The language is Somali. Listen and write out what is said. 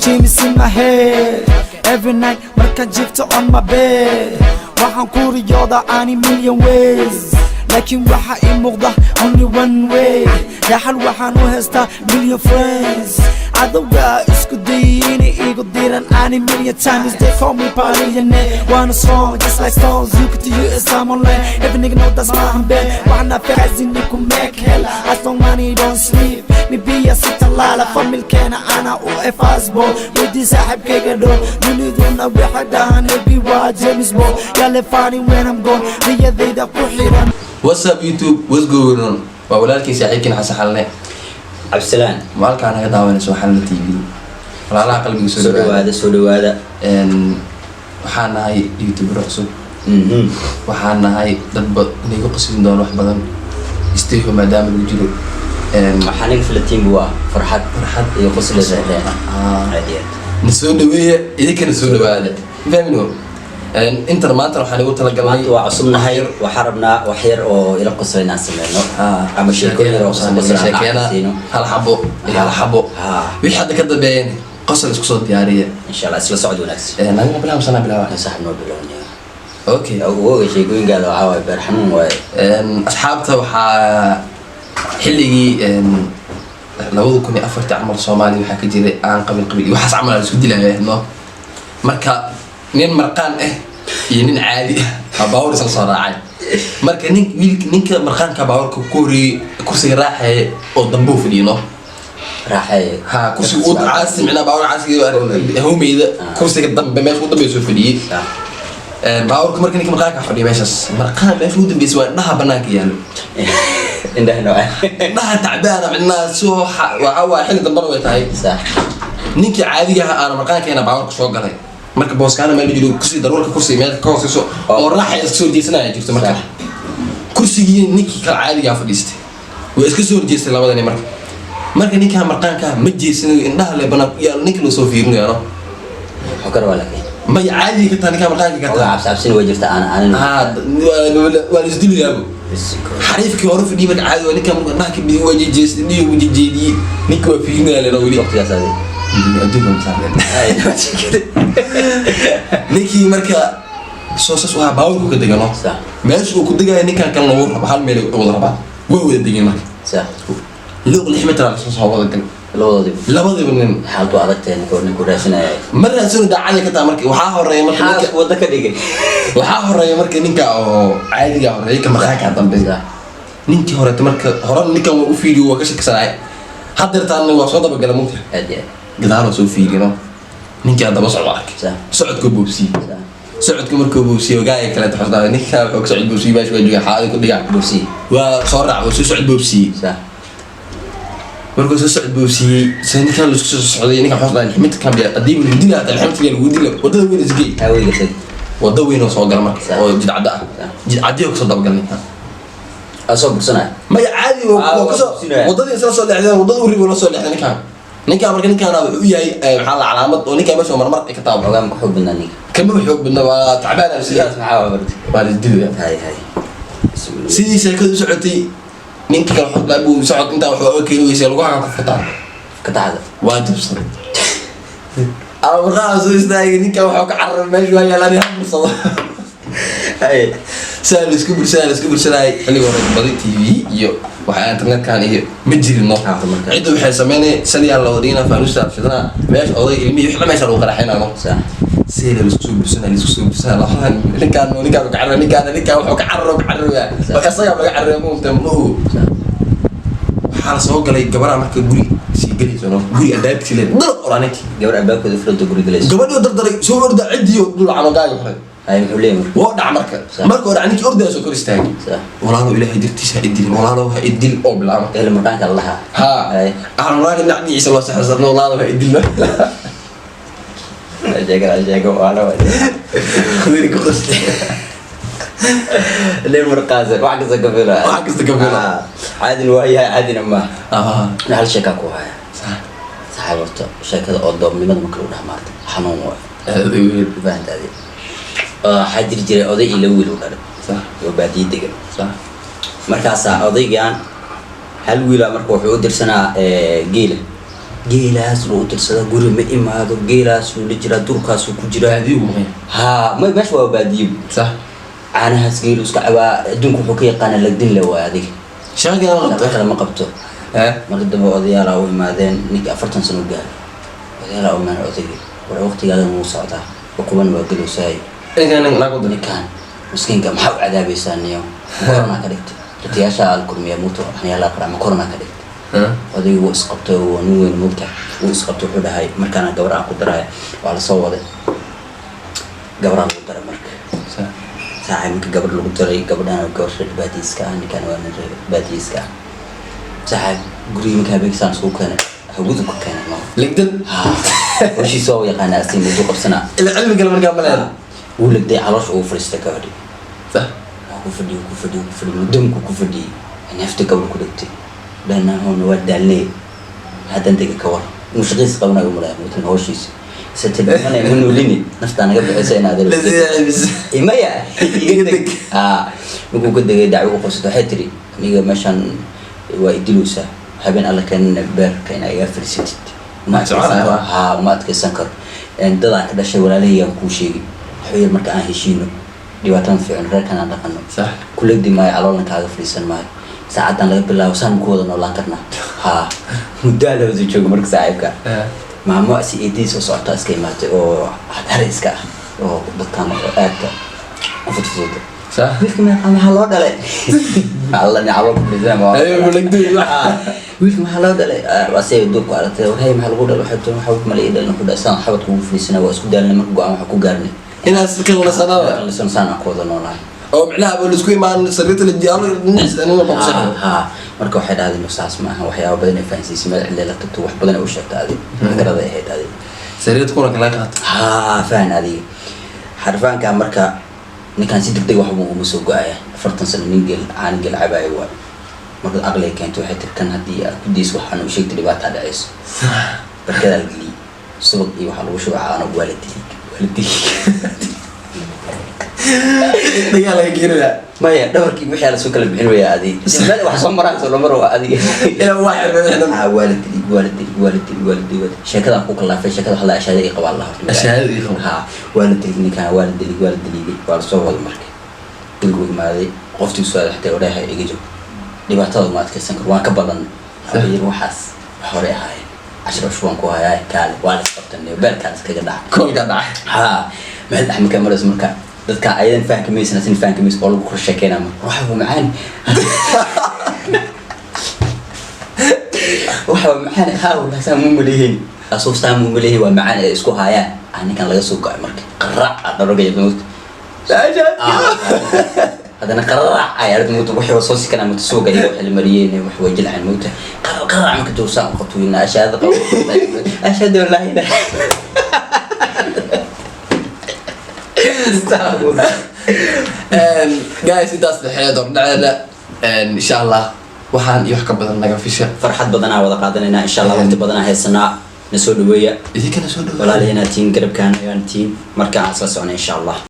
Dreams in my head every night markaan jiifto on my bed. Waxaan ku riyooda ani million ways, laakiin waxa ii muuqda only one way. Dhaxal waxaan u haystaa million friends. Cadowga isku dayay inay igu diran ani million times. They call me billionaire. Wanna strong just like stones. You could do is I'm online. Every nigga know that's my bed. Waxna faazini ku make hell. As long money don't sleep. Mibiya si talaala familkeena ana u efasbo. Weydii saaxiibkayga dhow. Duniduna waxay dhahaan hebi waa James Bond. Yale funny when I'm gone. Riyadayda ku xiran. What's up, YouTube? What's going on? Waa walaalkii, saaxiibkiin Xasan Xalne. Cabdisalaan. Maalkaa naga daawanayso Xalne TV, walaalaha qalbiga, soo soo dhawaada. Dhawaada, soo dhawaada. Waxaan nahay YouTuber cusub. Waxaan nahay dad inay ku qaslin doono wax badan stay home maadaama lagu jiro. Waxaa naga filatiinbu waa farxad farxad iyo qosl reereen. Ah. Aad iyo aad. Na soo dhaweeya, idinkana soo dhawaada, fahmino. Intan maanta waxaan igu talagalnay Maanta waa cusubnahay. Waxaan rabnaa wax yar oo ila qosla inaan sameyno ama sheekooyin yar oo qosol qosol aan sheekeena dhacsiino. Hal xabo iyo hal xabo. Wixii hadda ka dambeeyeen qosol isku soo diyaariya. Insha Allah, isla socod wanaagsan. Aniga bilaabsanaa, bilaaba. Saaxib, noo bilownaya. Okay. Oga sheekooyinkaada waxaa waaye beer xanuun waaye. Asxaabta, waxaa xilligii 2004-tii camal Soomaaliya waxaa ka jiray aan qabil qabil iyo waxaas camal aan isku dilaya, no. Marka nin marqaan ah iyo nin caadi ah aa baawur isla soo raacay. Marka nin wiilka, ninka marqaanka baawarka ku horeeyey kursiga raaxaya oo dambuu fadhiyo, no. Raaxeeye. Ha, kursiga uu caasi micnaa baawur caasiga hawmeyda kursiga dambe meesha ugu dambeysuu fadhiyey. Baawarka marka ninka marqaanka fadhiya meeshaas, marqaan meesha ugu dambeysay waa indhaha banaanka yaalo. Indhaha nooca? Indhaha tacbaana micnaa soo waxa waa xilli dambana way tahay. Ninkii caadiga ahaa aana marqaankeena baawarka soo galay. Marka booskaana meel jiro, kursi daruurka, kursi meel ka hooseyso oo raaxay iska soo jeesanaya jirto. Marka kursigii ninkii kale caadigaa fadhiistay way iska soo horjeestay labada nin. Marka ninkaa marqaanka ma jeesanayo, indhaha le banaan ku yaalo, ninka loo soo fiirinayo, no. Wuxuu ka rabaa laakiin? May, caadiga ka taa ninkaa marqaanka ka ogaa taa. Cabsi cabsina way jirta aan aanin. Haa, waa la isdilayaabo. Xariifkii hore fadhiyay marka caadi waa ninka marka indhaha ka bidi waa jejeestay, indhihii wuu jejeediyey, ninka waa fiirinaya lena weli. Waqtigaas adi? Adduunka ma saarneen. Ninkii marka soo sas waa baawarku ka degano. Meesha uu ku degaya ninkan kalena wuu raba, hal meel ay wada rabaan, way wada degeen. Marka luuq 6 mitir aa lasoo soo wada galay. Labadoodiiba? Labadiiba nin. Xaaladu adagtahay, ninka ninku raadsanaya. Ma raadsano, daacada ka taa. Marka waxaa horeeya marka maxaa ninka wadda ka dhigay? Waxaa horeeya marka ninka oo caadiga horeeya, ka marqaanka dambe. Ninkii horeeta marka hore ninkan waa u fiiriyo, waa ka shakisanaay. Haddeertaan waa soo dabagala mugta. Aad iyo aad. Gadaaloo soo fiirino, ninkii haddaba socdo arkay. Socodkuu boobsiiyey. Socodku markuu boobsiiyey ogaaya kaleeto xusnaa ninka wuxuu ka socod boobsiiyey meesha waa jooga xaadi ku dhigaa. Boobsiye. Waa soo raac, waa soo socod boobsiiyey. Markuu soo socod boobsiiyey se ninkan laisku soo socday, ninkan xusnaa 6 mitir kan biya haddii lagu dila, hataa 6 mitir lagu dila, wadada weyn isgey. Haweyga tag. Wada weyn oo soo gala marka oo jidcadda ah. Jidcaddiyo kasoo dabagal ninkan. Asoo bursanaya? Maya, caadi Ah, waa waa kasoo bursinaya. Wadadii isla soo leexdeen, wadada u ribo la soo leexday ninkan. Ninkaan marka ninkaana wuxuu u yahay maxaa la calaamad oo ninkaan meesha marmar ay ka taabo. Ogaa ma ka xoog badnaa ninka? Kama xoog badna, waa tacbaan. Sidaas maxaa waa marka? Waa la isdilaya. Hay hay. Bismillah. Sidii sheekadu u socotay, ninka kale xoog buu socod intaa wax oga keeni weysay lagu hagan ku furtaan. Ka taxda. Waa jabsaday ama markaa soo istaagay ninkan waxuu ka cararay meesha waa yaalaan ha bursado. Hay. Saa la isku bursanay, la isku bursanayay. Xilliga hore badi TV iyo waxaa internetkan iyo ma jirin, no. Ah, marka. Cidda waxay sameynay saliyaa la wada dhigana, faanuusta shidana, meesha oday ilmihii wixii meesha lagu qaraxinaa, no. See la isku soo bursanay, la isku soo bursanay labadan ninkaan, ninkaan ka cararay, ninkaan, ninkaan wuxuu ka cararo ka cararaya isagaa laga cararaya, ma ogta, ma ogo. Waxaa la soo galay gabaraa marka guri sii gelayso, no, guri albaabkiisi le dar oraa ninkii. Gabar albaabkooda furanta guri galayso? Gabadhii oo dardaray soo orda, ciddii oo dhulcano gaaga hore. Hay, muxuu leeyahay marka? Woo dhac marka. Marka hore ninkii ordaya soo kor istaagay. Walaalow, ilaahay dartiisa ha idilin, walaalow ha idil oo bilaaba. Ehel marqaanka lahaa. Ha. Hay. Ahlu dhinac dhinaciisa loo saxsanno, walaalow ha idil. Sheego sheego waa la Weli ku qosli. Nin marqaasa wax kasta ka fila. Wax kasta ka fila. Ah, caadina waa yahay, caadina ma. Ah. Hal sheekaa ku haya. Saxiib, horta sheekada oo doobnimada marka lagu dhex maarto xanuun waay. Aad u weyn. Fahantaadi? Waxaa jiri jiray oday iyo laba wiil u dhalay oo baadiye degan. Markaasaa odaygan hal wiila marka wuxuu u dirsanaa geela. Geelaas loo tirsada, guri ma imaado, geelaasuu la jiraa, durkaasuu ku jiraa. Baadiyo uu maqan. Ha, meesha waa baadiyo. Caanahaas geelu iska cabaa, adduunka wuxuu ka yaqaanaa lagdin le waa adiga. Shaqadan shaqo qabta. Kale ma qabto. Marka dambe odayaalaa u imaadeen. Ninkii 40 sano u gaaray, odayaalaa u imaadeen odaygii: "War, waqtigaadan wuu socdaa, uquban waa gelowsaay." Ninkan naag u diray. "Ninkan miskiinka maxaa u cadaabaysaa niyo? Corona ka dhigtay ratiyaasha al kulmiya muto waxyaala qara ma corona ka dhigtay?" Odaygu wuu isqabtay, waa nin weyn moogta, wuu isqabtay. Wuxuu dhahay, "Markaana gabar aan ku daraya." Waa lasoo waday, gabaraa lagu daray. Marka saaca marka gabadh lagu daray, gabadhana gabar reer baadiyiska ah, ninkan waa nin reer baadiyiska ah. Saaxiib, gurigi marka habeenkiisaan isku keenay, hawadu ka keenay no. Legdan. Ha, hoshiisa waa u yaqaanaa, asiin muddo qabsanaa. Ila cilmi kale markaa ma leedahay. Wuu legday, caloosha ugu fadhiistay gabadhi. Waa ku fadhiyey, ku fadhiyey, ku fadhiyey, muddo ku fadhiyey, neefta gabadh ku dhegtay. Dhanahona waa daalnay, haddan dega ka war inuu shaqadiisa qabanayo umalaya mutan hoshiisa isa tilmaanaya, ma noolini, naftaa naga bixisa inaad imaya iga deg. Aa, markuu ka degay, dacwo u qabsato. Waxay tiri, "Aniga meeshaan waa idilowsaa, habeen alla keenana beerka inaa iga fadhiisatid uma adkeysan karo." Haa, uma adkeysan karo. Dadaan ka dhashay, walaalahaygaan kuu sheegi. Wuxuu yiri, "Marka aan heshiino, dhibaatadan fiicno, reerkan aan dhaqano, kulegdi maayo, caloolna kaaga fadhiisan maayo. Saacaddan laga bilaabo saan ku wada noolaan karnaa." Haa, muddaa la wada joogo. Marka saaxiibka, maamo si eedadii soo socota iska imaatay oo hadhare iska ah oo dadkan oo aadka u fudfududa. "Wiilka meeqa maxaa loo dhalay?" Alla, nin calool ku fadhiisanaya ma- Ayo, legdi. "Wiilka maxaa loo dhalay?" Asay duurku aragtay. "Warhay, maxaa lagu dhalay?" "Waxay tiri waxa mala ii dhalin." Wuxuu dhahay, "Saan xabadka ugu fadhiisanaa, waa isku daalnay, marka go'aan waxaa ku gaarnay Inaas kala nasanaba. Lisan saan aan ku wada noolahay." Oo micnaha ba laisku imaan sariirta la jiyaalo dhinaciisa anina ba ku saxo. Ha, marka waxay dhahdeen saas ma aha. Waxyaaba badan ay fahansiisay, meel cidle la tagto, wax badan ay u sheegtay. Adig fikrada ahayd adig. Sariirta kuna kala qaato. Ha, fahan adiga xarfaanka. Marka ninkan si degdeg waxba uma soo go-aya. 40 sano nin geel, caano geel cabaayo waay. Marka aqliga keento, waxay tiri, kan haddii aad ku dayso waxaan u sheegtay, dhibaataa dhacayso. Barkadaa la geliyey, subag iyo waxaa lagu shuba caano, waa la dilay, waa la dilay. Dagaal laga keenaya. Maya, dhabarkii wixii lasoo kala bixin waya adig, meel wax soo maraan soo lamar waa adiga. Ilaa waa xirmay. Ah, waa la dilay, waa la dilay, waa la dilay, waa la dilay. Sheekadaan ku kalaafay, sheekada waxaa la ashaada ii qabaa la horta. Ashahaada ii qaba. Ha, waa la dilay ninkan, waa la dilay, waa la dilay, waa la soo wada. Marka gurigu imaaday, qoftii soo aaday odhaha, "Iga joog, dhibaatada ma adkeysan karo, waan ka badan." Waxaa yiri, "Waxaas wax hore ahaayeen, cashir cusub waan ku hayaa, kaale." Waa la isqabtanay, beelkaan iskaga dhacay. Koolka dhacay. Ha, meel dhex markaa marayso, marka dadka ayadan fahanka maysan, asin fahanka maysan, oo lagu kor sheekeynaa. Marka waxa waa macaan, waxa waa macaan. Ha, wallahi saa muu maleehin, asuu saa muu maleehin, waa macaan ay isku haayaan. Ah, ninkan laga soo go'ay marka qaraac ah dharogaya moogta. Haddana qaraac ay aragta moogta, wixii waa soo sikanaa moogta, suuga iyo wixii la mariyeen wax way jilcaan moogta. Qaraac marka joogsaan u qabto wiilna ashaada qabo, ashhadu an laa ilaaha. Guys, intaas dhexeed hordhaceeda, insha Allah waxaan iyo wax ka badan naga fisha. Farxad badanaa wada qaadanayna insha Allah, waqti badanaa haysanaa, na soo dhaweeya. Idinkana soo dhawaada. Walaalihiinaa tiin, garabkaana ayaan tiin, marka aan isla socnay insha Allah.